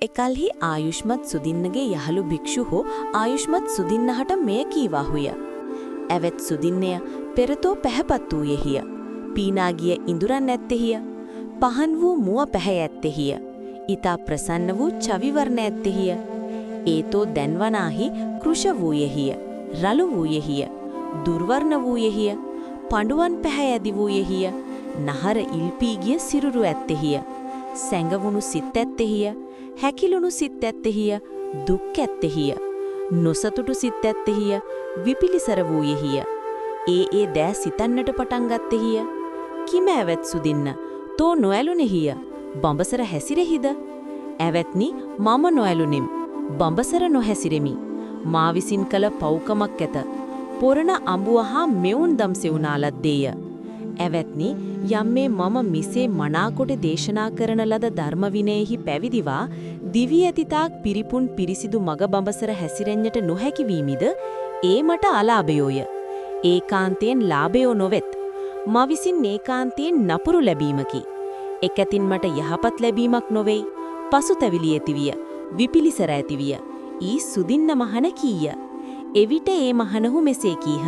එකල්හි ආයුෂ්මත් සුදින්නගේ යහළු භික්ෂුහෝ ආයුෂ්මත් සුදින්නහට මෙය කීවාහුය. ඇවත් සුදින්නය, පෙරතෝ පැහැපත් වූයෙහිය. පීනා ගිය ඉඳුරන් ඇත්තෙහිය. පහන් වූ මුව පැහැ ඇත්තෙහිය. ඊතා ප්‍රසන්න වූ චවිවර්ණ ඇත්තෙහිය. ඒතෝ දැන්වනාහි කෘෂ වූයෙහිය. රළු වූයෙහිය. දුර්වර්ණ වූයෙහිය. පඬුවන් පැහැ ඇදි වූයෙහිය. නහර ඉල්පී ගිය සිරුරු ඇත්තෙහිය. සැඟවුණු සිත් ඇත්තෙහිය. හැකිලුණු සිත් ඇත්තෙහිය. දුක් ඇත්තෙහිය. නොසතුටු සිත් ඇත්තෙහිය. විපිලිසර වූයෙහිය. ඒ ඒ දෑ සිතන්නට පටන් ගත්තෙහිය. කිම ඇවත් සුදින්න, තෝ නොඇලුනෙහිය? බඹසර හැසිරෙහිද? ඇවැත්නි, මම නොඇලුනෙම්. බඹසර නොහැසිරෙමි. මා විසින් කළ පව්කමක් ඇත. පොරණ අඹුව හා මෙවුන් දම් සෙවුනා ලද්දේය. ඇවැත්නි, යම් මේ මම මිසේ මනාකොට දේශනා කරන ලද ධර්ම විනයෙහි පැවිදිවා දිවි ඇතිතාක් පිරිපුන් පිරිසිදු මග බඹසර හැසිරෙන්නට නොහැකි වීමිද, ඒ මට අලාභයෝය. ඒකාන්තයෙන් ලාභයෝ නොවෙත්. මා විසින් ඒකාන්තයෙන් නපුරු ලැබීමකි. එකතින් මට යහපත් ලැබීමක් නොවේයි. පසුතැවිලි ඇතිවිය. විපිලිසර ඇතිවිය. ඊ සුදින්න මහන කීය. එවිට ඒ මහනහු මෙසේ කීහ.